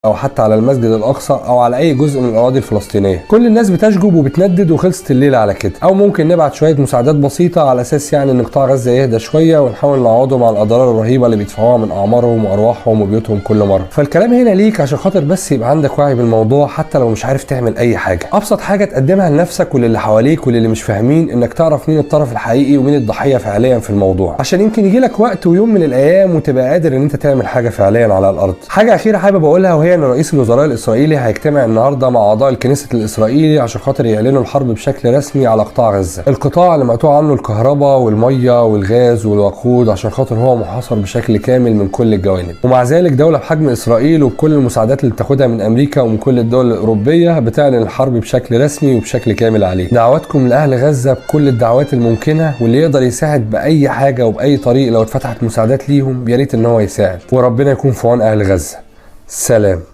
او حتى على المسجد الاقصى او على اي جزء من الاراضي الفلسطينية. كل الناس بتشجب وبتندد وخلصت الليلة على كده. او ممكن نبعت شوية مساعدات بسيطة على اساس يعني ان قطاع غزة يهدى شوية ونحاول نعوضهم على الاضرار الرهيبة اللي بيدفعوها من اعمارهم وارواحهم وبيوتهم كل مرة. فالكلام هنا ليك عشان خاطر بس يبقى عندك وعي بالموضوع، حتى لو مش عارف تعمل اي حاجة. ابسط حاجة تقدمها لنفسك وللي حواليك وللي مش فاهمين، انك تعرف مين الطرف الحقيقي ومين الضحية فعليا في الموضوع، عشان يمكن يجي لك وقت ويوم من الايام وتبقى قادر ان انت تعمل حاجة فعليا على الارض. حاجة اخيرة حابب اقولها، وهي ان رئيس الوزراء الاسرائيلي هيجتمع النهارده مع اعضاء الكنيست الاسرائيلي عشان خاطر يعلنوا الحرب بشكل رسمي على قطاع غزة، القطاع اللي مقطوع عنه الكهرباء والمية والغاز والوقود، عشان خاطر هو محاصر بشكل كامل من كل الجوانب. ومع ذلك دولة بحجم اسرائيل وبكل المساعدات اللي بتاخدها من امريكا ومن كل الدول الاوروبية بتعلن الحرب بشكل رسمي وبشكل كامل عليه. دعواتكم لاهل غزة بكل الدعوات الممكنة، واللي يقدر يساعد باي حاجة وباي طريق لو اتفتحت مساعدات ليهم يا ريت ان هو يساعد، وربنا يكون في عون اهل غزة. سلام.